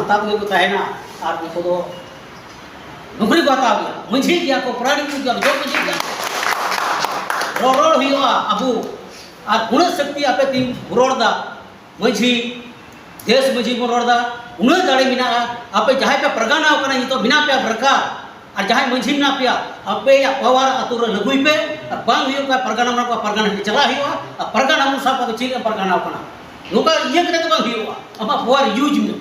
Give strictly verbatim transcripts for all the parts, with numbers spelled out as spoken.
ᱦᱟᱛᱟᱣ ᱛᱮᱜᱮ ᱠᱚ ᱛᱟᱦᱮᱱᱟ᱾ ᱟᱨ ᱩᱱᱠᱩ ᱫᱚ ᱱᱚᱠᱨᱤ ᱠᱚ ᱦᱟᱛᱟᱣ ᱜᱮᱭᱟ, ᱢᱟᱹᱡᱷᱤ ᱜᱮᱭᱟ ᱠᱚ, ᱯᱟᱨᱟᱱᱤᱠ ᱜᱮᱭᱟ ᱠᱚ, ᱡᱚᱜᱽ ᱢᱟᱹᱡᱷᱤ ᱜᱮᱭᱟ ᱠᱚ᱾ ᱨᱚᱲ, ᱨᱚᱲ ᱦᱩᱭᱩᱜᱼᱟ ᱟᱵᱚ᱾ ᱟᱨ ᱩᱱᱟᱹᱜ ᱥᱚᱠᱛᱤ ᱟᱯᱮ ᱛᱤᱧ ᱨᱚᱲ ᱫᱟ, ᱢᱟᱹᱡᱷᱤ, ᱫᱮᱥ ᱢᱟᱹᱡᱷᱤ ᱵᱚᱱ ᱨᱚᱲ ᱫᱟ, ᱩᱱᱟᱹᱜ ᱫᱟᱲᱮ ᱢᱮᱱᱟᱜᱼᱟ᱾ ᱟᱯᱮ ᱡᱟᱦᱟᱸᱭ ᱯᱮ ᱯᱟᱨᱜᱟᱱᱟᱣ ᱠᱟᱱᱟ, ᱱᱤᱛᱚᱜ ᱢᱮᱱᱟᱜ ᱯᱮᱭᱟ ᱵᱷᱟᱨᱠᱟᱨ, ᱟᱨ ᱡᱟᱦᱟᱸᱭ ᱢᱟᱹᱡᱷᱤ ᱢᱮᱱᱟᱜ ᱯᱮᱭᱟ, ᱟᱯᱮᱭᱟᱜ ᱯᱟᱣᱟᱨ ᱟᱛᱳ ᱨᱮ ᱞᱟᱹᱜᱩᱭ ᱯᱮ᱾ ᱟᱨ ᱵᱟᱝ ᱦᱩᱭᱩᱜ ᱠᱷᱟᱱ ᱯᱟᱨᱜᱟᱱᱟ ᱢᱮᱱᱟᱜ ᱠᱚᱣᱟ, ᱯᱟᱨᱜᱟᱱᱟ ᱴᱷᱮᱱ ᱪᱟᱞᱟᱜ ᱦᱩᱭᱩᱜᱼᱟ᱾ ᱟᱨ ᱯᱟᱨᱜᱟᱱᱟ ᱵᱚᱱ ᱥᱟᱵ ᱠᱟᱛᱮ ᱪᱮᱫ ᱞᱮᱠᱟ ᱯᱟᱨᱜᱟᱱᱟᱣ ᱠᱟᱱᱟ, ᱱᱚᱝᱠᱟ ᱤᱭᱟᱹ ᱠᱟᱛᱮ ᱫᱚ ᱵᱟᱝ ᱦᱩᱭᱩᱜᱼᱟ᱾ ᱟᱢᱟᱜ ᱯᱟᱣᱟᱨ ᱤᱭᱩᱡᱽ ᱢᱮ,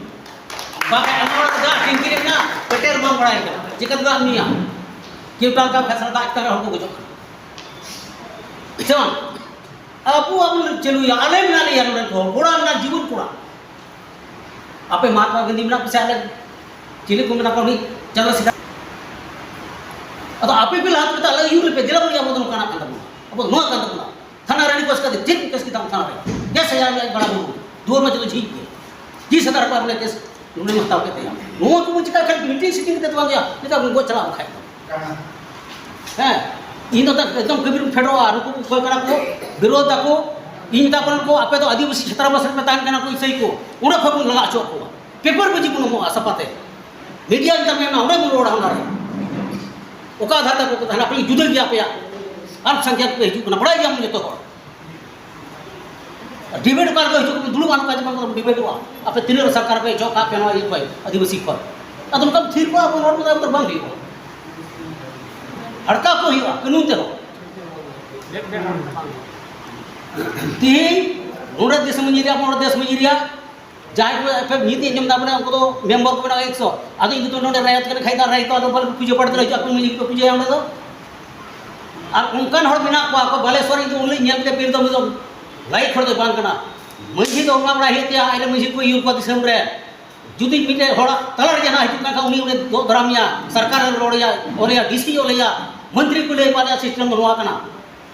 ᱵᱟᱠᱷᱟᱡ ᱟᱢ ᱚᱲᱟᱜ ᱨᱮ ᱫᱟᱜ ᱴᱮᱝᱠᱤ ᱨᱮ ᱢᱮᱱᱟᱜᱼᱟ, ᱯᱮᱴᱮᱨ ᱵᱟᱢ ᱵᱟᱲᱟᱭ ᱠᱟᱱᱟ, ᱪᱤᱠᱟᱹ ᱛᱮ ᱫᱟᱜ ᱮᱢ ᱧᱩᱭᱟ? ᱠᱮᱣᱴᱟ ᱞᱮᱠᱟ ᱠᱷᱟᱥᱨᱟ ᱫᱟᱜ ᱪᱮᱛᱟᱱ ᱨᱮ ᱦᱚᱲ ᱠᱚ ᱜᱚᱡᱚᱜ ᱠᱟᱱᱟ, ᱥᱮ ᱵᱟᱝ? ᱟᱵᱚ ᱟᱵᱚ ᱪᱟᱹᱞᱩᱭᱟ, ᱟᱞᱮ ᱢᱮᱱᱟᱜ ᱞᱮᱭᱟ ᱱᱚᱰᱮ ᱠᱚ, ᱠᱚᱲᱟ ᱢᱮᱱᱟᱜ, ᱡᱩᱣᱟᱹᱱ ᱠᱚᱲᱟ᱾ ᱟᱯᱮ ᱢᱟᱦᱟᱛᱢᱟ ᱜᱟᱱᱫᱷᱤ ᱢᱮᱱᱟᱜ ᱯᱮ ᱥᱮ ᱟᱞᱮ ᱪᱤᱞᱤ ᱠᱚ ᱢᱮᱱᱟᱜ ᱠᱚᱣᱟ, ᱩᱱᱤ ᱪᱚᱱᱫᱨᱚᱥᱮᱠᱷᱚᱨ? ᱟᱫᱚ ᱟᱯᱮ ᱯᱮ ᱞᱟᱦᱟ ᱛᱮ ᱟᱞᱮ ᱟᱹᱭᱩᱨ ᱨᱮᱯᱮ ᱫᱮᱞᱟ ᱵᱚᱞᱮ, ᱟᱵᱚ ᱫᱚ ᱱᱚᱝᱠᱟᱱᱟᱜ ᱠᱟᱱ ᱛᱟᱵᱚᱱᱟ, ᱟᱵᱚ ᱫᱚ ᱱᱚᱣᱟ ᱠᱟᱱ ᱛᱟᱵᱚᱱᱟ᱾ ᱛᱷᱟᱱᱟ ᱨᱮ request ᱠᱟᱛᱮ ᱪᱮᱫ request ᱠᱮᱫᱟᱢ ᱛᱷᱟᱱᱟ ᱨᱮ? ᱜᱮᱥ ᱦᱟᱡᱟᱨ ᱨᱮᱭᱟᱜ ᱵᱷᱟᱲᱟ ᱵᱩᱨᱩ, ᱫᱩᱣᱟᱹᱨ ᱢᱟ ᱡᱚᱛᱚ ᱡᱷᱤᱡ ᱜᱮ᱾ ᱛᱤᱥ ᱦᱟᱡᱟᱨ ᱴᱟᱠᱟ ᱨᱮᱱᱟᱜ ᱜᱮᱥ ᱱᱚᱰᱮᱢ ᱦᱟᱛᱟᱣ ᱠᱮᱫ ᱛᱟᱭᱟ᱾ ᱱᱚᱣᱟ ᱠᱚᱵᱚᱱ ᱪᱤᱠᱟ ᱠᱷᱟᱱ meeting sitting ᱠᱟᱛᱮ ᱫᱚ ᱵᱟᱝ ᱦᱩᱭᱩᱜᱼᱟ, ᱱᱤᱛᱚᱜ ᱵᱚᱱ ᱜᱚᱡ ᱪᱟᱞᱟᱣ ᱠᱷᱟᱡ ᱫᱚ᱾ ᱦᱮᱸ, ᱤᱧ ᱫᱚ ᱮᱠᱫᱚᱢ ᱠᱟᱹᱢᱤ ᱨᱮᱧ ᱯᱷᱮᱰᱚᱜᱼᱟ᱾ ᱱᱩᱠᱩ ᱠᱚ ᱚᱠᱚᱭ ᱠᱟᱱᱟ ᱠᱚ, ᱵᱤᱨᱳᱫᱷ ᱫᱟᱠᱚ, ᱤᱧ ᱢᱮᱛᱟ ᱠᱚ ᱠᱟᱱᱟ ᱠᱚ, ᱟᱯᱮ ᱫᱚ ᱟᱹᱫᱤᱵᱟᱹᱥᱤ ᱪᱷᱟᱛᱨᱟᱵᱟᱥ ᱨᱮᱯᱮ ᱛᱟᱦᱮᱱ ᱠᱟᱱᱟ ᱠᱚ, ᱤᱥᱟᱹᱭ ᱠᱚ, ᱚᱸᱰᱮ ᱠᱷᱚᱱ ᱵᱚᱱ ᱞᱟᱜᱟ ᱦᱚᱪᱚ ᱠᱚᱣᱟ᱾ ᱯᱮᱯᱟᱨ ᱵᱟᱹᱡᱤ ᱵᱚᱱ ᱮᱢᱚᱜᱼᱟ ᱥᱟᱯᱟᱛᱮ᱾ ᱢᱤᱰᱤᱭᱟ ᱱᱮᱛᱟᱨ ᱢᱮᱱᱟᱜᱼᱟ, ᱚᱸᱰᱮ ᱵᱚᱱ ᱨᱚᱲᱟ ᱚᱱᱟ ᱨᱮ᱾ ᱚᱠᱟ ᱟᱫᱷᱟᱨ ᱛᱮ ᱟᱯᱮ ᱯᱮ ᱛᱟᱦᱮᱱᱟ, ᱟᱯᱮ ᱡᱩᱫᱟᱹ ᱜᱮᱭᱟ ᱯᱮᱭᱟ᱾ ᱟᱨ ᱥᱚᱝᱠᱷᱭᱟ ᱯᱮ ᱦᱤᱡᱩᱜ ᱠᱟᱱᱟ, ᱵᱟᱲᱟᱭ ᱜᱮᱭᱟᱢ ᱡᱚᱛᱚ ᱦᱚᱲ᱾ ᱰᱤᱵᱮᱴ ᱚᱠᱟ ᱨᱮᱠᱚ ᱦᱤᱡᱩᱜ ᱠᱟᱱᱟ, ᱫᱩᱲᱩᱵ ᱟᱱ ᱚᱠᱟ ᱡᱮᱢᱚᱱ ᱵᱚᱱ ᱰᱤᱵᱮᱴᱚᱜᱼᱟ᱾ ᱟᱯᱮ ᱛᱤᱱᱟᱹᱜ ᱥᱚᱨᱠᱟᱨ ᱯᱮ ᱚᱪᱚᱜ ᱠᱟᱜ ᱯᱮ ᱱᱚᱣᱟ ᱤᱭᱟᱹ ᱠᱷᱚᱱ, ᱟᱹᱫᱤᱵᱟᱹᱥᱤ ᱠᱷᱚᱱ? ᱟᱫᱚ ᱱᱚᱝᱠᱟᱢ ᱛᱷᱤᱨ ᱠᱚᱜᱼᱟ, ᱟᱵᱚ ᱦᱚᱲ ᱠᱚᱫᱚ ᱵᱟᱝ ᱦᱩᱭᱩᱜᱼᱟ᱾ ᱦᱟᱨᱠᱟᱣ ᱠᱚ ᱦᱩᱭᱩᱜᱼᱟ ᱠᱟᱹᱱᱩᱱ ᱛᱮᱦᱚᱸ᱾ ᱛᱤᱦᱤᱧ ᱱᱚᱰᱮ ᱫᱮᱥ ᱢᱟᱹᱡᱷᱤ ᱨᱮᱭᱟᱜ, ᱱᱚᱰᱮ ᱫᱮᱥ ᱢᱟᱹᱡᱷᱤ ᱨᱮᱭᱟᱜ ᱡᱟᱦᱟᱸᱭ ᱠᱚ ᱟᱯᱮ ᱢᱤᱫ ᱤᱧ ᱟᱸᱡᱚᱢ ᱫᱟ, ᱢᱟᱱᱮ ᱩᱱᱠᱩ ᱫᱚ ᱢᱮᱢᱵᱟᱨ ᱠᱚ ᱢᱮᱱᱟᱜ ᱮᱠᱥᱚ, ᱟᱫᱚ ᱤᱧ ᱫᱚ ᱱᱚᱰᱮ ᱨᱟᱭᱟᱛ ᱠᱟᱱᱟ ᱠᱷᱟᱡ ᱫᱚ ᱨᱟᱭᱟᱛ ᱟᱫᱚ ᱵᱚᱞᱮ ᱯᱩᱡᱟᱹ ᱯᱟᱴ ᱫᱚ ᱦᱤᱡᱩᱜ, ᱟᱯᱮ ᱢᱟᱹᱡᱷᱤ ᱠᱚ ᱯᱩᱡᱟᱹᱭᱟ ᱚᱸᱰᱮ ᱫᱚ᱾ ᱟᱨ ᱚᱱᱠᱟᱱ ᱦᱚᱲ ᱢᱮᱱᱟᱜ ᱠᱚᱣᱟ ᱠᱚ, ᱵᱟᱞᱮᱥᱚᱨ ᱤᱧ ᱫᱚ ᱩᱱᱤ ᱧᱮᱞ ᱛᱮ ᱯᱤᱲ ᱫᱚ ᱩᱱᱤ ᱫᱚ ᱞᱟᱭᱤᱠ ᱦᱚᱲ ᱫᱚ ᱵᱟᱝ ᱠᱟᱱᱟ᱾ ᱢᱟᱹᱡᱷᱤ ᱫᱚ ᱚᱱᱟ ᱵᱟᱲᱟᱭ ᱦᱩᱭᱩᱜ ᱛᱟᱭᱟ, ᱟᱡ ᱨᱮᱱ ᱢᱟᱹᱡᱷᱤ ᱠᱚ ᱤᱭᱟᱹ ᱠᱚᱣᱟ ᱫᱤᱥᱚᱢ ᱨᱮ᱾ ᱡᱩᱫᱤ ᱢᱤᱫᱴᱮᱡ ᱦᱚᱲᱟᱜ ᱛᱟᱞᱟ ᱨᱮ ᱡᱟᱦᱟᱸ ᱦᱤᱡᱩᱜ ᱠᱟᱱ ᱠᱷᱟᱱ, ᱩᱱᱤ ᱚᱸᱰᱮ ᱫᱚᱜ ᱫᱟᱨᱟᱢᱮᱭᱟ, ᱥᱚᱨᱠᱟᱨ ᱨᱮ ᱨᱚᱲᱮᱭᱟ, ᱚᱞᱮᱭᱟ, ᱰᱤᱥᱤ ᱚᱞᱮᱭᱟ, ᱢᱚᱱᱛᱨᱤ ᱠᱚ ᱞᱟᱹᱭ ᱟᱠᱟᱫ ᱞᱮᱭᱟ, ᱥᱤᱥᱴᱮᱢ ᱫᱚ ᱱᱚᱣᱟ ᱠᱟᱱᱟ᱾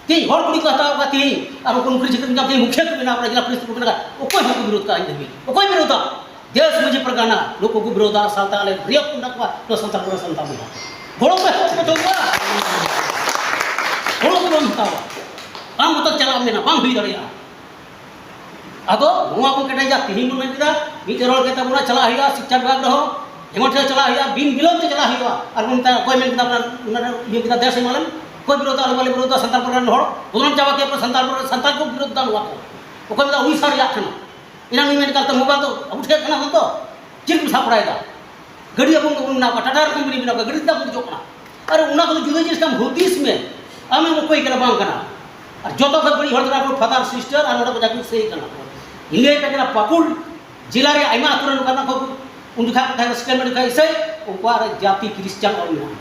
ᱛᱮᱦᱤᱧ ᱦᱚᱲ ᱠᱩᱲᱤ ᱠᱚ ᱦᱟᱛᱟᱣ ᱠᱚᱣᱟ, ᱛᱮᱦᱤᱧ ᱟᱨ ᱩᱱᱠᱩ ᱱᱩᱠᱨᱤ ᱪᱟᱹᱠᱨᱤ ᱧᱟᱢ, ᱛᱮᱦᱤᱧ ᱢᱩᱠᱷᱤᱭᱟᱹ ᱠᱚ ᱵᱮᱱᱟᱣ ᱠᱟᱱᱟ, ᱡᱮᱞᱟ ᱯᱩᱞᱤᱥ ᱠᱚ ᱵᱮᱱᱟᱣ ᱠᱟᱱᱟ, ᱚᱠᱚᱭ ᱦᱚᱸ ᱵᱟᱠᱚ ᱵᱤᱨᱳᱫ ᱠᱟᱜᱼᱟ ᱤᱧ ᱫᱷᱟᱹᱵᱤᱡ᱾ ᱚᱠᱚᱭ ᱵᱤᱨᱳᱫᱟ? ᱫᱮᱥ ᱢᱟᱹᱡᱷᱤ ᱯᱟᱨᱜᱟᱱᱟ, ᱱᱩᱠᱩ ᱠᱚ ᱵᱤᱨᱳᱫᱟ, ᱥᱟᱶᱛᱟ ᱟᱞᱮ ᱨᱮᱭᱟᱜ ᱢᱮᱱᱟᱜ ᱠᱚᱣᱟ, ᱱᱚᱣᱟ ᱥᱟᱱᱛᱟᱲ ᱠᱚᱲᱟ ᱥᱟᱱᱛᱟᱲ ᱵᱚᱭᱦᱟ᱾ ᱜᱚᱲᱚ ᱯᱮ ᱦᱚᱲ ᱠᱚ ᱛᱚᱞ ᱠᱚᱣᱟ᱾ ᱜᱚᱲᱚ ᱠᱚ ᱵᱟᱢ ᱦᱟᱛᱟᱣᱟ, ᱟᱢ ᱢᱚᱛᱚ ᱪᱟᱞᱟᱜ ᱮᱢ ᱢᱮᱱᱟ, ᱵᱟᱝ ᱦᱩᱭ ᱫᱟᱲᱮᱭᱟᱜᱼᱟ᱾ ᱟᱫᱚ ᱱᱚᱣᱟ ᱵᱚᱱ ᱠᱮᱴᱮᱡᱟ᱾ ᱛᱤᱦᱤᱧ ᱵᱚᱱ ᱢᱮᱱ ᱠᱮᱫᱟ, ᱢᱤᱫ ᱨᱚᱲ ᱠᱟᱛᱮ ᱵᱚᱱ ᱪᱟᱞᱟᱜ ᱦᱩᱭᱩᱜᱼᱟ ᱥᱤᱠᱪᱷᱟ ᱵᱤᱵᱷᱟᱜᱽ ᱨᱮᱦᱚᱸ, ᱮᱢᱚᱱ ᱴᱷᱮᱱ ᱪᱟᱞᱟᱜ ᱦᱩᱭᱩᱜᱼᱟ, ᱵᱤᱱ ᱵᱤᱞᱚᱢ ᱛᱮ ᱪᱟᱞᱟᱜ ᱦᱩᱭᱩᱜᱼᱟ᱾ ᱟᱨ ᱵᱚᱱ ᱢᱮᱛᱟᱭᱟ, ᱚᱠᱚᱭ ᱢᱮᱱ ᱠᱮᱫᱟ ᱚᱱᱟ, ᱚᱱᱟ ᱤᱭᱟᱹ ᱠᱮᱫᱟ, ᱫᱮᱥ ᱮᱢᱟᱞᱮᱢ, ᱚᱠᱚᱭ ᱵᱤᱨᱳᱫᱷᱟ? ᱟᱞᱮ ᱵᱟᱞᱮ ᱵᱤᱨᱳᱫᱷᱟ᱾ ᱥᱟᱱᱛᱟᱲ ᱯᱟᱨᱜᱟᱱᱟ ᱨᱮᱱ ᱦᱚᱲ ᱵᱚᱫᱱᱟᱢ ᱪᱟᱵᱟ ᱠᱮᱫ ᱠᱚᱣᱟ, ᱥᱟᱱᱛᱟᱲ ᱯᱟᱨᱜᱟᱱᱟ, ᱥᱟᱱᱛᱟᱲ ᱠᱚ ᱵᱤᱨᱳᱫᱷ ᱫᱟ ᱱᱚᱣᱟ ᱠᱚ᱾ ᱚᱠᱚᱭ ᱢᱮᱱᱫᱟ ᱩᱲᱤᱥᱥᱟ ᱨᱮᱭᱟᱜ ᱠᱟᱱᱟ, ᱮᱱᱟᱝ ᱱᱩᱭ ᱢᱮᱱ ᱠᱟᱱ ᱛᱮ ᱢᱳᱵᱟᱭᱤᱞ ᱫᱚ ᱟᱵᱚ ᱴᱷᱮᱱ ᱠᱟᱱᱟ ᱵᱚᱱ ᱛᱚ, ᱪᱮᱫ ᱠᱚ ᱥᱟᱵ ᱵᱟᱲᱟᱭᱮᱫᱟ? ᱜᱟᱹᱰᱤ ᱟᱵᱚ ᱜᱮᱵᱚᱱ ᱵᱮᱱᱟᱣ ᱠᱟᱜᱼᱟ, ᱴᱟᱴᱟ ᱨᱮᱱ ᱠᱳᱢᱯᱟᱱᱤ ᱵᱮᱱᱟᱣ ᱠᱟᱜᱼᱟ, ᱜᱟᱹᱰᱤ ᱛᱮ ᱵᱚᱱ ᱫᱮᱡᱚᱜ ᱠᱟᱱᱟ᱾ ᱟᱨ ᱚᱱᱟ ᱠᱚᱫᱚ ᱡᱩᱫᱟᱹ ᱡᱤᱱᱤᱥ ᱠᱟᱱᱟ, ᱦᱩᱫᱤᱥ ᱢᱮ, ᱟᱢᱮᱢ ᱚᱠᱚᱭ ᱠᱟᱱᱟ ᱵᱟᱝ ᱠᱟᱱᱟ᱾ ᱟᱨ ᱡᱚᱛᱚ ᱠᱷᱚᱱ ᱵᱟᱹᱲᱤᱡ ᱦᱚᱲ ᱫᱚ ᱠᱟᱱᱟ ᱠᱚ ᱯᱷᱟᱫᱟᱨ ᱥᱤᱥᱴᱟᱨ ᱟᱨ ᱱᱚᱰᱮ ᱠᱚ ᱡᱟᱦᱟᱸ ᱠᱚ ᱥᱟᱹᱭ ᱠᱟᱱᱟ ᱠᱚ᱾ ᱤᱧ ᱞᱟᱹᱭ ᱟᱯᱮ ᱠᱟᱱᱟ, ᱯᱟᱹᱠᱩᱲ ᱡᱮᱞᱟ ᱨᱮᱭᱟᱜ ᱟᱭᱢᱟ ᱟᱹᱛᱩ ᱨᱮ ᱱᱚᱝᱠᱟ ᱠᱚ ᱩᱱ ᱡᱚᱠᱷᱟ ᱠᱚ ᱛᱟᱦᱮᱸ ᱠᱟᱱᱟ, ᱥᱴᱮᱴᱢᱮᱱᱴ ᱠᱷᱚᱱ ᱤᱥᱟᱹᱭ, ᱩᱱᱠᱩᱣᱟᱜ ᱨᱮ ᱡᱟᱹᱛᱤ ᱠᱨᱤᱥᱪᱟᱱ ᱚᱞ ᱢᱮᱱᱟᱜᱼᱟ᱾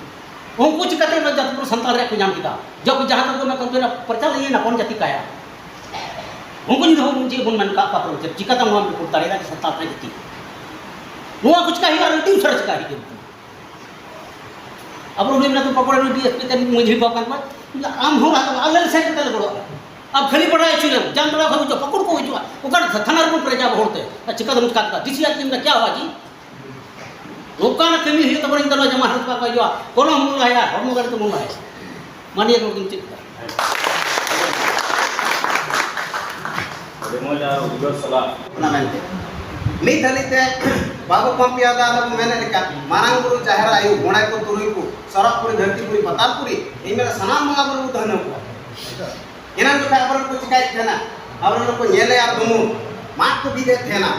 ᱩᱱᱠᱩ ᱪᱤᱠᱟᱹᱛᱮ ᱚᱱᱟ ᱡᱟᱹᱛᱤ ᱯᱩᱨᱟᱹ ᱥᱟᱱᱛᱟᱲ ᱨᱮᱭᱟᱜ ᱠᱚ ᱧᱟᱢ ᱠᱮᱫᱟ? ᱡᱚᱵ ᱡᱟᱦᱟᱸ ᱠᱚ ᱢᱮᱱ ᱠᱟᱱ ᱯᱨᱚᱪᱟᱨ ᱤᱭᱟᱹ ᱱᱟᱯᱚᱱ ᱡᱟᱹᱛᱤ ᱠᱟᱭᱟ᱾ ᱩᱱᱠᱩ ᱡᱩᱫᱤ ᱦᱚᱸ ᱪᱮᱫ ᱵᱚᱱ ᱢᱮᱱ ᱠᱟᱜ ᱯᱟᱯᱚᱱ ᱪᱮᱫ ᱪᱤᱠᱟᱹᱛᱮ ᱱᱚᱣᱟ ᱵᱚᱱ ᱫᱟᱲᱮᱭᱟᱜᱼᱟ ᱥᱟᱱᱛᱟᱲ ᱨᱮ ᱡᱟᱹᱛᱤ? ᱱᱚᱣᱟ ᱠᱚ ᱪᱤᱠᱟ ᱦᱩᱭᱩᱜᱼᱟ? ᱟᱹᱰᱤ ᱩᱥᱟᱹᱨᱟ ᱪᱤᱠᱟ ᱦᱩᱭᱩᱜᱼᱟ᱾ ᱟᱵᱚ ᱩᱱᱤ ᱢᱮᱱᱟᱜ ᱠᱚ ᱯᱟᱠᱚᱲ ᱩᱱᱤ ᱰᱤ ᱮᱥ ᱯᱤ ᱛᱮ ᱢᱟᱹᱡᱷᱤ ᱵᱟᱵᱟ ᱠᱟᱱ ᱠᱚᱣᱟ, ᱟᱢ ᱦᱚᱸ ᱟᱞᱮ ᱥᱮᱫ ᱠᱟᱛᱮ ᱞᱮ ᱜᱚᱲᱚᱜᱼᱟ᱾ ᱟᱢ ᱠᱷᱟᱹᱞᱤ ᱵᱟᱲᱟᱭ ᱦᱚᱪᱚᱭ ᱞᱮᱢ, ᱡᱟᱱ ᱵᱟᱲᱟ ᱠᱷᱚᱱ ᱦᱤᱡᱩᱜᱼᱟ, ᱯᱟᱠᱚᱲ ᱠᱚ ᱦᱤᱡᱩᱜᱼᱟ, ᱚᱠᱟ ᱛᱷᱟᱱᱟ ᱨᱮᱵᱚᱱ ᱯᱮᱨᱮᱡᱟ ᱟᱵᱚ ᱦᱚᱲ ᱛᱮ? ᱟᱨ ᱪᱤᱠᱟ ᱛᱮᱢ ᱪᱤᱠᱟ ᱠᱮᱫᱟ? ᱰᱤ ᱥᱤ ᱟᱡ ᱛᱮᱢ ᱠᱮᱭᱟ ᱦᱚᱸ ᱟᱡ ᱱᱚᱝᱠᱟᱱᱟᱜ ᱠᱟᱹᱢᱤ ᱦᱩᱭᱩᱜ ᱛᱟᱵᱚᱱᱟ, ᱤᱧ ᱫᱚ ᱱᱚᱣᱟ ᱡᱟᱢᱟ ᱦᱟᱨᱩᱯ ᱠᱟᱜ ᱦᱩᱭᱩᱜᱼᱟ, ᱠᱚᱞᱚᱢ ᱵᱚᱱ ᱞᱟᱦᱟᱭᱟ, ᱦᱚᱲᱢᱚ ᱜᱟᱹᱰᱤ ᱛᱮᱵᱚᱱ ᱞᱟᱦᱟᱭᱟ᱾ ᱢᱟ ᱱᱤᱭᱟᱹ ᱠᱚᱜᱮᱧ ᱪᱮᱫ ᱠᱮᱫᱟ᱾ ᱟᱹᱰᱤ ᱢᱚᱡᱽ ᱟᱨ ᱩᱫᱽᱜᱟᱹᱨ ᱥᱟᱞᱟᱜ᱾ ᱚᱱᱟ ᱢᱮᱱᱛᱮ ᱢᱤᱫ ᱫᱷᱟᱹᱵᱤᱡ ᱛᱮ ᱵᱟᱵᱩ ᱯᱟᱢᱯᱤᱭᱟ ᱫᱚ ᱟᱞᱮ ᱵᱚᱱ ᱢᱮᱱᱮᱫ ᱞᱮᱠᱟ, ᱢᱟᱨᱟᱝ ᱵᱩᱨᱩ, ᱡᱟᱦᱮᱨ ᱟᱭᱳ, ᱢᱚᱬᱮ ᱠᱚ, ᱛᱩᱨᱩᱭ ᱠᱚ, ᱥᱚᱨᱚᱜ ᱯᱩᱨᱤ, ᱫᱷᱟᱹᱨᱛᱤ ᱯᱩᱨᱤ, ᱯᱟᱛᱟᱞ ᱯᱩᱨᱤ, ᱤᱧ ᱢᱮᱱᱟ ᱥᱟᱱᱟᱢ ᱵᱚᱸᱜᱟ ᱵᱩᱨᱩ ᱵᱚᱱ ᱫᱷᱟᱹᱱᱟᱹ ᱠᱚᱣᱟ᱾ ᱮᱱᱟᱝ ᱡᱚᱠᱷᱟᱡ ᱟᱵᱚᱨᱮᱱ ᱠᱚ ᱪᱤᱠᱟᱹᱭᱮᱫ ᱛᱟᱦᱮᱱᱟ, ᱟᱵᱚᱨᱮᱱ ᱠᱚ ᱧᱮᱞᱮᱭᱟ ᱫᱩᱢᱩᱨ, ᱢᱟᱫ ᱠᱚ ᱵᱤᱫ ᱮᱫ ᱛᱟᱦᱮᱱᱟ,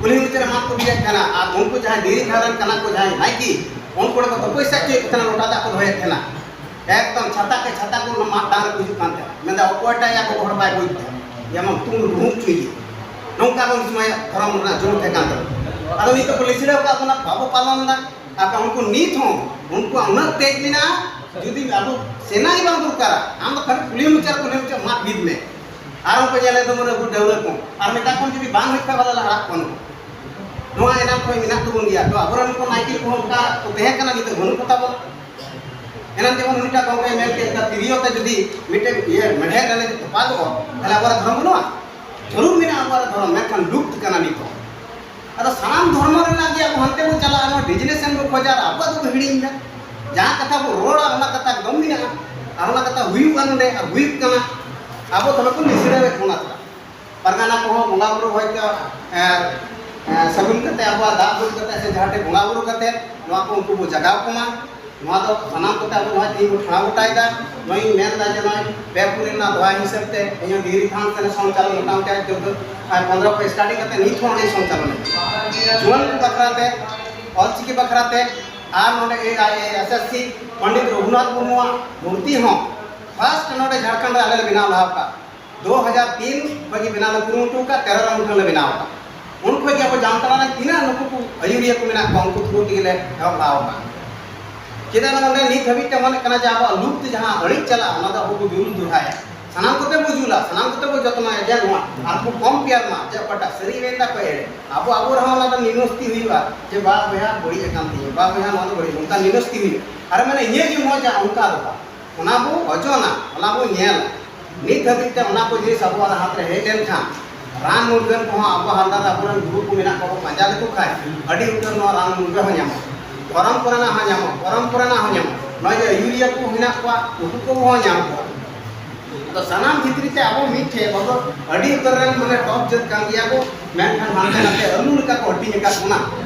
ᱠᱩᱞᱦᱤ ᱢᱩᱪᱟᱹᱫ ᱨᱮ ᱢᱟᱫ ᱠᱚ ᱵᱤᱫ ᱮᱫ ᱛᱟᱦᱮᱱᱟ, ᱟᱨ ᱩᱱᱠᱩ ᱡᱟᱦᱟᱸᱭ ᱰᱮᱨᱤ ᱫᱷᱟᱨᱮ ᱨᱮᱱ ᱠᱟᱱᱟ ᱠᱚ, ᱡᱟᱦᱟᱸᱭ ᱱᱟᱭᱠᱮ, ᱩᱱᱠᱩ ᱠᱚ ᱛᱚᱯᱚᱥᱭᱟ ᱦᱚᱪᱚᱭᱮᱫ ᱠᱚ ᱛᱟᱦᱮᱱᱟ, ᱞᱚᱴᱟ ᱫᱟᱜ ᱠᱚ ᱫᱚᱦᱚᱭᱮᱫ ᱛᱟᱦᱮᱱᱟ᱾ ᱮᱠᱫᱚᱢ ᱪᱷᱟᱛᱟ ᱠᱮ ᱪᱷᱟᱛᱟ ᱠᱚ ᱚᱱᱟ ᱢᱟᱫ ᱰᱟᱝ ᱨᱮᱠᱚ ᱦᱤᱡᱩᱜ ᱠᱟᱱ ᱛᱟᱦᱮᱸᱫ᱾ ᱢᱮᱱᱫᱟ, ᱚᱠᱚᱭᱴᱟᱜ ᱭᱟ ᱜᱚᱜᱚ ᱦᱚᱲ ᱵᱟᱭ ᱵᱩᱡᱽ ᱛᱟᱦᱮᱸᱫ, ᱡᱮᱢᱚᱱ ᱛᱩᱢ ᱨᱩᱢᱩᱜ ᱦᱚᱪᱚᱭᱮ᱾ ᱱᱚᱝᱠᱟ ᱵᱚᱱ ᱥᱚᱢᱚᱭ ᱫᱷᱚᱨᱚᱢ ᱨᱮᱱᱟᱜ ᱡᱳᱨ ᱛᱟᱦᱮᱸ ᱠᱟᱱ ᱛᱟᱵᱚᱱᱟ᱾ ᱟᱫᱚ ᱱᱤᱛᱚᱜ ᱠᱚ ᱞᱤᱥᱲᱟᱹᱣ ᱟᱠᱟᱫ ᱵᱚᱱᱟ, ᱵᱟᱵᱚ ᱯᱟᱞᱚᱱ ᱮᱫᱟ᱾ ᱟᱨ ᱩᱱᱠᱩ ᱱᱤᱛ ᱦᱚᱸ ᱩᱱᱠᱩᱣᱟᱜ ᱩᱱᱟᱹᱜ ᱛᱮᱡᱽ ᱢᱮᱱᱟᱜᱼᱟ, ᱡᱩᱫᱤ ᱟᱵᱚ ᱥᱮᱱᱟ ᱜᱮ ᱵᱟᱝ ᱫᱚᱨᱠᱟᱨᱟ, ᱟᱢ ᱫᱚ ᱠᱷᱟᱹᱞᱤ ᱠᱩᱞᱦᱤ ᱢᱩᱪᱟᱹᱫ, ᱠᱩᱞᱦᱤ ᱢᱩᱪᱟᱹᱫ ᱢᱟᱫ ᱵᱤᱫ ᱢᱮ᱾ ᱟᱨ ᱩᱱᱠᱩ ᱧᱮᱞᱮ ᱫᱚ ᱢᱟᱱᱮ ᱩᱱᱠᱩ ᱰᱟᱹᱣᱨᱟᱹ ᱠᱚ, ᱟᱨ ᱢᱮᱛᱟ ᱠᱚᱢ ᱡᱩᱫᱤ ᱵᱟᱝ ᱦᱩᱭᱩᱜ ᱠᱷᱟᱱ ᱵᱟᱞᱮ ᱟᱲᱟᱜ ᱠᱚᱣᱟ ᱱᱩᱠᱩ᱾ ᱱᱚᱣᱟ ᱮᱱᱟᱝ ᱠᱷᱚᱱ ᱢᱮᱱᱟᱜ ᱛᱟᱵᱚᱱ ᱜᱮᱭᱟ᱾ ᱛᱚ ᱟᱵᱚᱨᱮᱱ ᱱᱩᱠᱩ ᱱᱟᱭᱠᱮ ᱠᱚᱦᱚᱸ ᱚᱱᱠᱟ ᱠᱚ ᱛᱟᱦᱮᱸ ᱠᱟᱱᱟ, ᱱᱤᱛᱚᱜ ᱵᱟᱹᱱᱩᱜ ᱠᱚᱛᱟ ᱵᱚᱱᱟ᱾ ᱮᱱᱟᱝ ᱡᱮᱢᱚᱱ ᱩᱱᱤᱴᱟᱜ ᱜᱚᱢᱠᱮᱭ ᱢᱮᱱ ᱠᱮᱫ ᱞᱮᱠᱟ, ᱛᱤᱨᱭᱳ ᱛᱮ ᱡᱩᱫᱤ ᱢᱤᱫᱴᱮᱱ ᱤᱭᱟᱹ ᱢᱮᱲᱦᱮᱫ ᱨᱮ ᱛᱚᱯᱟᱜᱚᱜᱼᱟ, ᱛᱟᱦᱞᱮ ᱟᱵᱚᱣᱟᱜ ᱫᱷᱚᱨᱚᱢ ᱵᱟᱹᱱᱩᱜᱼᱟ? ᱡᱟᱹᱨᱩᱲ ᱢᱮᱱᱟᱜᱼᱟ ᱟᱵᱚᱣᱟᱜ ᱫᱷᱚᱨᱚᱢ, ᱢᱮᱱᱠᱷᱟᱱ ᱞᱩᱯᱛ ᱠᱟᱱᱟ ᱱᱤᱛᱚᱜ᱾ ᱟᱫᱚ ᱥᱟᱱᱟᱢ ᱫᱷᱚᱨᱢᱚ ᱨᱮᱱᱟᱜ ᱜᱮ ᱟᱵᱚ ᱦᱟᱱᱛᱮ ᱵᱚᱱ ᱪᱟᱞᱟᱜᱼᱟ, ᱱᱚᱣᱟ ᱰᱤᱡᱤᱱᱮᱥᱚᱱ ᱵᱚ ᱠᱷᱚᱡᱟ ᱟᱨ ᱟᱵᱚᱣᱟᱜ ᱫᱚᱵᱚ ᱦᱤᱲᱤᱧ ᱮᱫᱟ᱾ ᱡᱟᱦᱟᱸ ᱠᱟᱛᱷᱟ ᱵᱚ ᱨᱚᱲᱟ ᱚᱱᱟ ᱠᱟᱛᱷᱟ ᱮᱠᱫᱚᱢ ᱢᱮᱱᱟᱜᱼᱟ, ᱟᱨ ᱚᱱᱟ ᱠᱟᱛᱷᱟ ᱦᱩᱭᱩᱜᱼᱟ ᱱᱚᱰᱮ ᱟᱨ ᱦᱩᱭᱩᱜ ᱠᱟᱱᱟ, ᱟᱵᱚ ᱛᱚᱵᱮ ᱠᱚ ᱱᱤᱥᱲᱟᱹᱣᱮᱫ ᱵᱚᱱᱟ ᱛᱷᱚᱲᱟ᱾ ᱯᱟᱨᱜᱟᱱᱟ ᱠᱚᱦᱚᱸ ᱵᱚᱸᱜᱟ ᱵᱩᱨᱩ ᱦᱚᱭᱛᱳ, ᱮ, ᱮ, ᱥᱟᱹᱜᱩᱱ ᱠᱟᱛᱮ, ᱟᱵᱚᱣᱟᱜ ᱫᱟᱜ ᱫᱩᱞ ᱠᱟᱛᱮ ᱥᱮ ᱡᱟᱦᱟᱸ ᱴᱷᱮᱱ ᱵᱚᱸᱜᱟ ᱵᱩᱨᱩ ᱠᱟᱛᱮ ᱱᱚᱣᱟ ᱠᱚ ᱩᱱᱠᱩ ᱵᱚ ᱡᱟᱜᱟᱣ ᱠᱚᱢᱟ᱾ ᱱᱚᱣᱟ ᱫᱚ ᱥᱟᱱᱟᱢ ᱠᱚᱛᱮ ᱟᱵᱚ ᱱᱚᱣᱟ ᱛᱮᱦᱮᱧ ᱵᱚ ᱴᱷᱟᱲᱟᱣ ᱜᱚᱴᱟᱭᱮᱫᱟ᱾ ᱱᱚᱣᱟᱧ ᱢᱮᱱ ᱮᱫᱟ ᱡᱮ ᱱᱚᱜᱼᱚᱭ ᱯᱮ ᱯᱩᱨᱤ ᱨᱮᱱᱟᱜ ᱫᱚᱦᱟ ᱦᱤᱥᱟᱹᱵ ᱛᱮ ᱤᱧ ᱦᱚᱸ ᱰᱤᱦᱨᱤ ᱛᱷᱟᱱ ᱥᱮᱱ ᱥᱚᱝᱪᱟᱞᱚᱱ ᱢᱚᱴᱟᱢᱩᱴᱤ ᱟᱡ ᱪᱳᱫᱽᱫᱚ ᱟᱨ ᱯᱚᱱᱨᱚ ᱠᱷᱚᱱ starting ᱠᱟᱛᱮ ᱱᱤᱛ ᱦᱚᱸ ᱚᱸᱰᱮ ᱥᱚᱝᱪᱟᱞᱚᱱ ᱮᱫᱟ᱾ ᱡᱩᱣᱟᱹᱱ ᱠᱚ ᱵᱟᱠᱷᱨᱟ ᱛᱮ, ᱚᱞᱪᱤᱠᱤ ᱵᱟᱠᱷᱨᱟ ᱛᱮ, ᱟᱨ ᱱᱚᱰᱮ AIASSC ᱯᱚᱱᱰᱤᱛ ᱨᱚᱜᱷᱩᱱᱟᱛᱷ ᱢᱩᱨᱢᱩᱣᱟᱜ ᱢᱩᱨᱛᱤ ᱦᱚᱸ first ᱱᱚᱰᱮ ᱡᱷᱟᱲᱠᱷᱚᱸᱰ ᱨᱮ ᱟᱞᱮ ᱞᱮ ᱵᱮᱱᱟᱣ ᱞᱟᱦᱟ ᱠᱟᱜᱼᱟ᱾ ᱫᱩ ᱦᱟᱡᱟᱨ ᱛᱤᱱ ᱠᱷᱚᱱ ᱜᱮ ᱵᱮᱱᱟᱣ ᱞᱮ ᱠᱩᱨᱩᱢᱩᱴᱩ ᱟᱠᱟᱫ, ᱛᱮᱨᱚ ᱨᱮ ᱢᱩᱴᱷᱟᱹᱱ ᱞᱮ ᱵᱮᱱᱟᱣ ᱟᱠᱟᱫ᱾ ᱩᱱ ᱠᱷᱚᱱ ᱜᱮ ᱟᱵᱚ ᱡᱟᱢᱛᱟᱲᱟ ᱨᱮ ᱛᱤᱱᱟᱹᱜ ᱱᱩᱠᱩ ᱠᱚ ᱟᱹᱭᱩᱨᱤᱭᱟᱹ ᱠᱚ ᱢᱮᱱᱟᱜ ᱠᱚᱣᱟ, ᱩᱱᱠᱩ through ᱛᱮᱜᱮ ᱞᱮ ᱮᱦᱚᱵ ᱞᱟᱦᱟ ᱟᱠᱟᱫ᱾ ᱪᱮᱫᱟᱜ ᱱᱚᱰᱮ ᱱᱤᱛ ᱦᱟᱹᱵᱤᱡ ᱛᱮ ᱢᱚᱱᱮᱜ ᱠᱟᱱᱟ ᱡᱮ ᱟᱵᱚᱣᱟᱜ ᱞᱩᱯᱛ ᱡᱟᱦᱟᱸ ᱟᱹᱲᱤᱡ ᱪᱟᱞᱟᱜᱼᱟ, ᱚᱱᱟ ᱫᱚ ᱟᱵᱚ ᱵᱚ ᱡᱩᱞ ᱫᱚᱦᱲᱟᱭᱟ᱾ ᱥᱟᱱᱟᱢ ᱠᱚᱛᱮ ᱵᱚ ᱡᱩᱞᱟ, ᱥᱟᱱᱟᱢ ᱠᱚᱛᱮ ᱵᱚ ᱡᱚᱛᱱᱚᱭᱟ ᱡᱮ ᱱᱚᱣᱟ ᱟᱨ ᱠᱚ ᱠᱚᱢ ᱯᱮᱭᱟᱨ ᱢᱟ, ᱡᱮ ᱚᱠᱟᱴᱟᱜ ᱥᱟᱹᱨᱤ ᱢᱮᱱ ᱫᱟ ᱠᱚ ᱮᱲᱮ᱾ ᱟᱵᱚ, ᱟᱵᱚ ᱨᱮᱦᱚᱸ ᱚᱱᱟ ᱫᱚ ᱢᱤᱱᱚᱥᱛᱤ ᱦᱩᱭᱩᱜᱼᱟ ᱡᱮ ᱵᱟ ᱵᱚᱭᱦᱟ ᱵᱟᱹᱲᱤᱡ ᱟᱠᱟᱱ ᱛᱤᱧᱟᱹ, ᱵᱟ ᱵᱚᱭᱦᱟ ᱱᱚᱣᱟ ᱫᱚ ᱵᱟᱹᱲᱤᱡ, ᱚᱱᱠᱟ ᱢᱤᱱᱚᱥᱛᱤ ᱦᱩᱭᱩᱜᱼᱟ᱾ ᱟᱨ ᱢᱟᱱᱮ ᱤᱧᱟᱹᱜ ᱜᱮ ᱢᱚᱡᱟ, ᱚᱱᱠᱟ ᱫᱚ ᱵᱟᱝ᱾ ᱚᱱᱟ ᱵᱚ ᱚᱡᱚᱱᱟ, ᱚᱱᱟ ᱵᱚ ᱧᱮᱞᱟ᱾ ᱱᱤᱛ ᱦᱟᱹᱵᱤᱡ ᱛᱮ ᱚᱱᱟ ᱠᱚ ᱡᱤᱱᱤᱥ ᱟᱵᱚᱣᱟᱜ ᱦᱟᱛ ᱨᱮ ᱦᱮᱡ ᱞᱮᱱᱠᱷᱟᱱ, ᱨᱟᱱ ᱢᱩᱨᱜᱟᱹᱱ ᱠᱚᱦᱚᱸ ᱟᱵᱚ ᱦᱟᱱᱫᱟᱨ ᱟᱵᱚᱨᱮᱱ ᱜᱩᱨᱩ ᱠᱚ ᱢᱮᱱᱟᱜ ᱠᱚᱣᱟ, ᱵᱚ ᱯᱟᱸᱡᱟ ᱞᱮᱠᱚ ᱠᱷᱟᱱ ᱟᱹᱰᱤ ᱩᱛᱟᱹᱨ ᱱᱚᱣᱟ ᱨᱟᱱ ᱢᱩᱨᱜᱟᱹᱱ ᱦᱚᱸ ᱧᱟᱢᱚᱜᱼᱟ᱾ ᱯᱷᱚᱨᱚᱢ ᱠᱚᱨᱮᱱᱟᱜ ᱦᱚᱸ ᱧᱟᱢᱚᱜᱼᱟ, ᱯᱷᱚᱨᱚᱢ ᱠᱚᱨᱮᱱᱟᱜ ᱦᱚᱸ ᱧᱟᱢᱚᱜᱼᱟ᱾ ᱱᱚᱜᱼᱚᱭ ᱡᱮ ᱟᱹᱭᱩᱨᱤᱭᱟᱹ ᱠᱚ ᱢᱮᱱᱟᱜ ᱠᱚᱣᱟ, ᱩᱱᱠᱩ ᱠᱚᱦᱚᱸ ᱧᱟᱢ ᱠᱚᱣᱟ᱾ ᱟᱫᱚ ᱥᱟᱱᱟᱢ ᱵᱷᱤᱛᱨᱤ ᱛᱮ ᱟᱵᱚ ᱢᱤᱫ ᱴᱷᱮᱱ, ᱟᱵᱚ ᱫᱚ ᱟᱹᱰᱤ ᱩᱛᱟᱹᱨ ᱨᱮᱱ ᱢᱟᱱᱮ top ᱡᱟᱹᱛ ᱠᱟᱱ ᱜᱮᱭᱟ ᱵᱚ, ᱢᱮᱱᱠᱷᱟᱱ ᱦᱟᱱᱛᱮ ᱱᱟᱛᱮ ᱟᱹᱞᱩ ᱞᱮᱠᱟ ᱠᱚ ᱦᱟᱹᱴᱤᱧ ᱟᱠᱟᱫ ᱵᱚᱱᱟ᱾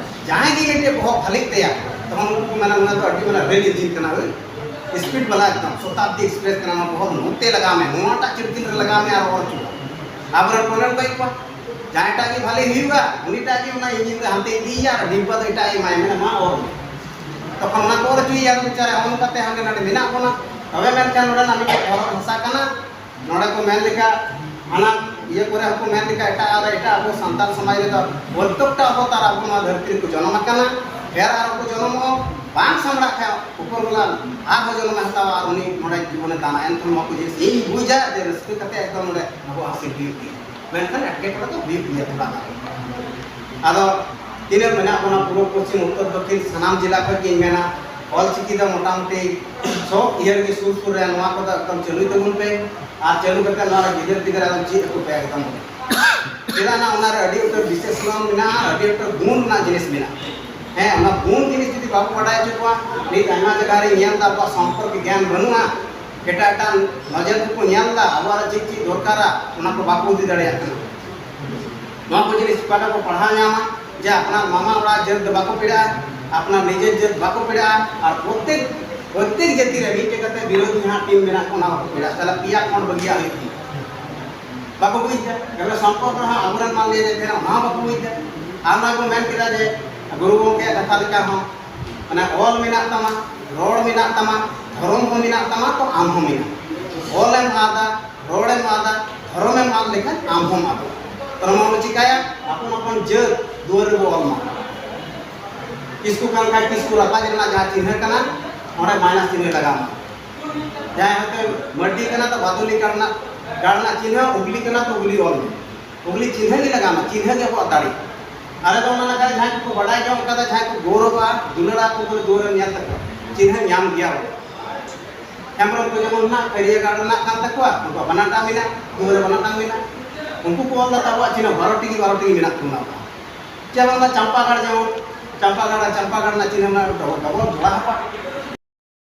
ᱡᱟᱦᱟᱸᱭ ᱜᱮ ᱢᱤᱫᱴᱮᱡ ᱵᱚᱦᱚᱜ ᱵᱷᱟᱹᱞᱤᱜ ᱛᱟᱭᱟ, ᱛᱚᱠᱷᱚᱱ ᱩᱱᱠᱩ ᱠᱚ ᱢᱮᱱᱟ, "ᱱᱚᱣᱟ ᱫᱚ ᱟᱹᱰᱤ ᱢᱟᱨᱟᱝ ᱨᱮᱞ ᱤᱧᱡᱤᱱ ᱠᱟᱱᱟ, ᱦᱳᱭ, speed ᱵᱟᱞᱟ ᱮᱠᱫᱚᱢ ᱥᱚᱛᱟᱵᱫᱤ ᱮᱠᱥᱯᱨᱮᱥ ᱠᱟᱱᱟ, ᱱᱚᱣᱟ ᱵᱚᱦᱚᱜ ᱱᱚᱛᱮ ᱞᱟᱜᱟᱣ ᱢᱮ, ᱱᱚᱣᱟᱴᱟᱜ circle ᱨᱮ ᱞᱟᱜᱟᱣ ᱢᱮ ᱟᱨ ᱚᱨ ᱦᱚᱪᱚ ᱠᱟᱜ ᱢᱮ᱾" ᱟᱵᱚᱨᱮᱱ ᱠᱚ ᱚᱱᱮ ᱚᱱᱠᱟ ᱜᱮ ᱠᱚᱣᱟ, ᱡᱟᱦᱟᱸᱭᱴᱟᱜ ᱜᱮ ᱵᱷᱟᱹᱞᱤ ᱦᱩᱭᱩᱜᱼᱟ, ᱩᱱᱤᱴᱟᱜ ᱜᱮ ᱚᱱᱟ ᱤᱧᱡᱤᱱ ᱫᱚ ᱦᱟᱱᱛᱮ ᱤᱫᱤᱭᱮᱭᱟ ᱟᱨ ᱰᱷᱤᱢᱯᱟ ᱫᱚ ᱮᱴᱟᱜ ᱮ ᱮᱢᱟᱭᱟ, ᱢᱮᱱᱟ, "ᱢᱟ ᱚᱨ ᱢᱮ᱾" ᱛᱚᱠᱷᱚᱱ ᱚᱱᱟ ᱠᱚ ᱚᱨ ᱦᱚᱪᱚᱭᱮᱭᱟ, ᱟᱫᱚ ᱵᱮᱪᱟᱨᱟ ᱱᱚᱜᱼᱚ ᱱᱚᱝᱠᱟᱛᱮ ᱦᱟᱸᱰᱮ ᱱᱟᱰᱮ ᱢᱮᱱᱟᱜ ᱵᱚᱱᱟ᱾ ᱛᱚᱵᱮ ᱢᱮᱱᱠᱷᱟᱱ ᱱᱚᱰᱮᱱᱟᱜ ᱢᱤᱫᱴᱮᱱ ᱦᱚᱨᱚᱜ ᱦᱟᱥᱟ ᱠᱟᱱᱟ, ᱱᱚᱰᱮ ᱠᱚ ᱢᱮᱱ ᱞᱮᱠᱟ, ᱦᱟᱱᱟ ᱤᱭᱟᱹ ᱠᱚᱨᱮ ᱦᱚᱸᱠᱚ ᱢᱮᱱ ᱞᱮᱠᱟ, ᱮᱴᱟᱜ ᱟᱨ ᱮᱴᱟᱜ ᱟᱵᱚ ᱥᱟᱱᱛᱟᱲ ᱥᱚᱢᱟᱡᱽ ᱨᱮᱫᱚ ᱯᱨᱚᱛᱛᱮᱠᱴᱟ ᱚᱵᱚᱛᱟᱨ ᱟᱵᱚ ᱱᱚᱣᱟ ᱫᱷᱟᱹᱨᱛᱤ ᱨᱮᱠᱚ ᱡᱚᱱᱚᱢ ᱟᱠᱟᱱᱟ, ᱯᱷᱮᱨ ᱟᱨᱦᱚᱸ ᱠᱚ ᱡᱚᱱᱚᱢᱚᱜᱼᱟ, ᱵᱟᱝ ᱥᱟᱢᱵᱲᱟᱜ ᱠᱷᱟᱱ ᱩᱯᱚᱨ ᱵᱟᱞᱟ ᱟᱨᱦᱚᱸ ᱡᱚᱱᱚᱢᱮ ᱦᱟᱛᱟᱣᱟ ᱟᱨ ᱩᱱᱤ ᱱᱚᱰᱮ ᱡᱤᱵᱚᱱᱮ ᱫᱟᱱᱟ᱾ ᱮᱱᱠᱷᱟᱱ ᱱᱚᱣᱟ ᱠᱚ ᱡᱤᱱᱤᱥ ᱤᱧ ᱵᱩᱡᱟ ᱡᱮ ᱨᱟᱹᱥᱠᱟᱹ ᱠᱟᱛᱮ ᱮᱠᱫᱚᱢ ᱱᱚᱰᱮ ᱟᱵᱚ ᱦᱟᱹᱥᱤᱞ ᱦᱩᱭᱩᱜ ᱜᱮᱭᱟ, ᱢᱮᱱᱠᱷᱟᱱ ᱮᱴᱠᱮᱴᱚᱬᱮ ᱫᱚ ᱦᱩᱭᱩᱜ ᱜᱮᱭᱟ ᱛᱷᱚᱲᱟ ᱜᱟᱱ᱾ ᱟᱫᱚ ᱛᱤᱱᱟᱹᱜ ᱢᱮᱱᱟᱜ ᱵᱚᱱᱟ ᱯᱩᱨᱩᱵ, ᱯᱚᱪᱷᱤᱢ, ᱩᱛᱛᱚᱨ, ᱫᱚᱠᱷᱤᱱ, ᱥᱟᱱᱟᱢ ᱡᱮᱞᱟ ᱠᱷᱚᱱ ᱜᱤᱧ ᱢᱮᱱᱟ, ᱚᱞᱪᱤᱠᱤ ᱫᱚ ᱢᱚᱴᱟᱢᱩᱴᱤ ᱥᱚᱵ ᱤᱭᱟᱹ ᱨᱮᱜᱮ ᱥᱩᱨ ᱥᱩᱨ ᱨᱮ ᱱᱚᱣᱟ ᱠᱚᱫᱚ ᱮᱠᱫᱚᱢ ᱪᱟᱹᱞᱩᱭ ᱛᱟᱵᱚᱱ ᱯᱮ᱾ ᱟᱨ ᱪᱟᱹᱞᱩ ᱠᱟᱛᱮ ᱱᱚᱣᱟ ᱨᱮ ᱜᱤᱫᱟᱹᱨ ᱯᱤᱫᱟᱹᱨ ᱟᱫᱚ ᱪᱮᱫ ᱟᱠᱚ ᱯᱮ ᱮᱠᱫᱚᱢ᱾ ᱪᱮᱫᱟᱜ ᱱᱟ ᱚᱱᱟ ᱨᱮ ᱟᱹᱰᱤ ᱩᱛᱟᱹᱨ ᱵᱤᱥᱮᱥ ᱜᱩᱱ ᱢᱮᱱᱟᱜᱼᱟ, ᱟᱹᱰᱤ ᱩᱛᱟᱹᱨ ᱜᱩᱱ ᱨᱮᱱᱟᱜ ᱡᱤᱱᱤᱥ ᱢᱮᱱᱟᱜᱼᱟ᱾ ᱦᱮᱸ, ᱚᱱᱟ ᱜᱩᱱ ᱡᱤᱱᱤᱥ ᱡᱩᱫᱤ ᱵᱟᱵᱚ ᱵᱟᱰᱟᱭ ᱦᱚᱪᱚ ᱠᱚᱣᱟ, ᱱᱤᱛ ᱟᱭᱢᱟ ᱡᱟᱭᱜᱟ ᱨᱮ ᱧᱮᱞ ᱫᱟ ᱟᱵᱚᱣᱟᱜ ᱥᱚᱢᱯᱚᱨᱠ ᱜᱮᱭᱟᱱ ᱵᱟᱹᱱᱩᱜᱼᱟ, ᱮᱴᱟᱜ ᱮᱴᱟᱜ ᱱᱚᱡᱚᱨ ᱛᱮᱠᱚ ᱧᱮᱞ ᱫᱟ, ᱟᱵᱚᱣᱟᱜ ᱨᱮ ᱪᱮᱫ ᱪᱮᱫ ᱫᱚᱨᱠᱟᱨᱟ ᱚᱱᱟ ᱠᱚ ᱵᱟᱠᱚ ᱤᱫᱤ ᱫᱟᱲᱮᱭᱟᱜ ᱠᱟᱱᱟ᱾ ᱱᱚᱣᱟ ᱠᱚ ᱡᱤᱱᱤᱥ ᱚᱠᱟᱴᱟᱜ ᱠᱚ ᱯᱟᱲᱦᱟᱣ ᱧᱟᱢᱟ ᱡᱮ ᱟᱯᱱᱟᱨ ᱢᱟᱢᱟ ᱚᱲᱟᱜ ᱡᱟᱹᱛ ᱫᱚ ᱵᱟᱠᱚ ᱯᱮᱲᱟᱜᱼᱟ, ᱟᱯᱱᱟᱨ ᱱᱤᱡᱮᱨ ᱡᱟᱹᱛ ᱵᱟᱠᱚ ᱯᱮᱲᱟᱜᱼᱟ, ᱟᱨ ᱯᱨᱚᱛᱮᱠ ᱯᱨᱚᱛᱮᱠ ᱡᱟᱹᱛᱤ ᱨᱮ ᱢᱤᱫᱴᱮᱡ ᱠᱟᱛᱮ ᱵᱤᱨᱳᱫᱷᱤ ᱡᱟᱦᱟᱸ ᱴᱤᱢ ᱢᱮᱱᱟᱜ ᱠᱚ ᱚᱱᱟ ᱵᱟᱠᱚ ᱯᱮᱲᱟᱜᱼᱟ᱾ ᱛᱟᱦᱚᱞᱮ ᱯᱮᱭᱟ ᱠᱷᱚᱸᱰ ᱵᱟᱹᱜᱤᱭᱟᱜ ᱦᱩᱭᱩᱜ ᱛᱤᱧᱟ᱾ ᱵᱟᱠᱚ ᱵᱩᱡᱽ ᱮᱫᱟ᱾ ᱛᱟᱦᱚᱞᱮ ᱥᱚᱢᱯᱚᱨᱠᱚ ᱦᱚᱸ ᱟᱵᱚᱨᱮᱱ ᱢᱟ ᱞᱟᱹᱭ ᱞᱮᱫ ᱛᱟᱦᱮᱱᱟ, ᱚᱱᱟ ᱦᱚᱸ ᱵᱟᱠᱚ ᱵᱩᱡᱽ ᱮᱫᱟ᱾ ᱟᱨ ᱱᱚᱣᱟ ᱠᱚ ᱢᱮᱱ ᱠᱮᱫᱟ ᱡᱮ ᱜᱩᱨᱩ ᱜᱚᱢᱠᱮᱭᱟᱜ ᱠᱟᱛᱷᱟ ᱞᱮᱠᱟ ᱦᱚᱸ ᱢᱟᱱᱮ ᱚᱞ ᱢᱮᱱᱟᱜ ᱛᱟᱢᱟ, ᱨᱚᱲ ᱢᱮᱱᱟᱜ ᱛᱟᱢᱟ, ᱫᱷᱚᱨᱚᱢ ᱦᱚᱸ ᱢᱮᱱᱟᱜ ᱛᱟᱢᱟ, ᱛᱚ ᱟᱢ ᱦᱚᱸ ᱢᱮᱱᱟᱜ᱾ ᱚᱞᱮᱢ ᱟᱫᱟ, ᱨᱚᱲᱮᱢ ᱟᱫᱟ, ᱫᱷᱚᱨᱚᱢᱮᱢ ᱟᱫ ᱞᱮᱠᱷᱟᱱ ᱟᱢ ᱦᱚᱸᱢ ᱟᱫᱚᱜᱼᱟ᱾ ᱛᱚ ᱱᱚᱣᱟ ᱵᱚ ᱪᱤᱠᱟᱹᱭᱟ? ᱟᱯᱚᱱ ᱟᱯᱚᱱ ᱡᱟᱹᱛ ᱫᱩᱣᱟᱹᱨ ᱨᱮᱵᱚ ᱚᱞ ᱢᱟ᱾ ᱠᱤᱥᱠᱩ ᱠᱟᱱ ᱠᱷᱟᱡ ᱠᱤᱥᱠᱩ ᱨᱟᱯᱟᱡ ᱨᱮᱱᱟᱜ ᱡᱟᱦᱟᱸ ᱪᱤᱱᱦᱟᱹ ᱠᱟᱱᱟ, ᱚᱸᱰᱮ ᱢᱟᱭᱱᱟᱥ ᱪᱤᱱᱦᱟᱹ ᱞᱟᱜᱟᱣ ᱢᱟ᱾ ᱡᱟᱦᱟᱸᱭ ᱦᱚᱭᱛᱳ ᱢᱟᱹᱨᱰᱤ ᱠᱟᱱᱟ ᱛᱚ ᱵᱟᱫᱚᱞᱤ ᱜᱟᱲ ᱨᱮᱱᱟᱜ, ᱜᱟᱲ ᱨᱮᱱᱟᱜ ᱪᱤᱱᱦᱟᱹ, ᱩᱜᱽᱞᱤ ᱠᱟᱱᱟ ᱛᱚ ᱩᱜᱽᱞᱤ ᱚᱞ ᱢᱮ᱾ ᱩᱜᱽᱞᱤ ᱪᱤᱱᱦᱟᱹ ᱜᱮ ᱞᱟᱜᱟᱣ ᱢᱟ, ᱪᱤᱱᱦᱟᱹ ᱜᱮ ᱟᱵᱚᱣᱟᱜ ᱫᱟᱲᱮ᱾ ᱟᱞᱮ ᱫᱚ ᱚᱱᱟ ᱞᱮᱠᱟ ᱡᱟᱦᱟᱸᱭ ᱠᱚᱠᱚ ᱵᱟᱰᱟᱭ ᱡᱚᱝ ᱠᱟᱫᱟ, ᱡᱟᱦᱟᱸᱭ ᱠᱚ ᱜᱚᱨᱚᱵᱟ, ᱫᱩᱞᱟᱹᱲᱟ ᱠᱚ ᱠᱚᱨᱮ ᱫᱩᱣᱟᱹᱨ ᱨᱮᱢ ᱧᱮᱞ ᱛᱟᱠᱚᱣᱟ, ᱪᱤᱱᱦᱟᱹ ᱧᱟᱢ ᱜᱮᱭᱟ ᱵᱚᱱ᱾ ᱦᱮᱢᱵᱨᱚᱢ ᱠᱚ ᱡᱮᱢᱚᱱ ᱦᱮᱱᱟᱜ, ᱠᱟᱹᱨᱤᱭᱟᱹ ᱜᱟᱲ ᱨᱮᱱᱟᱜ ᱠᱟᱱ ᱛᱟᱠᱚᱣᱟ, ᱩᱱᱠᱩᱣᱟᱜ ᱵᱟᱱᱟᱨ ᱴᱟᱝ ᱢᱮᱱᱟᱜ, ᱫᱩᱣᱟᱹᱨ ᱨᱮ ᱵᱟᱱᱟᱨ ᱴᱟᱝ ᱢᱮᱱᱟᱜ᱾ ᱩᱱᱠᱩ ᱠᱚ ᱚᱞ ᱫᱟ ᱛᱟᱵᱚᱣᱟᱜ ᱪᱤᱱᱦᱟᱹ ᱵᱟᱨᱚ ᱴᱤ ᱜᱮ, ᱵᱟᱨᱚ ᱴᱤ ᱜᱮ ᱢᱮᱱᱟᱜ ᱛᱟᱵᱚᱱᱟ᱾ ᱡᱮᱢᱚᱱ ᱚᱱᱟ ᱪᱟᱢᱯᱟᱜᱟᱲ, ᱡᱮᱢᱚᱱ ᱪᱟᱢᱯᱟᱜᱟᱲ, ᱪᱟᱢᱯᱟᱜᱟᱲ ᱨᱮᱱᱟᱜ ᱪᱤᱱᱦᱟᱹ ᱢᱮᱱᱟᱜᱼᱟ ᱰᱚᱵᱚᱞ, ᱰᱚᱵᱚᱞ ᱡᱚᱲᱟ ᱦᱟᱯᱟ᱾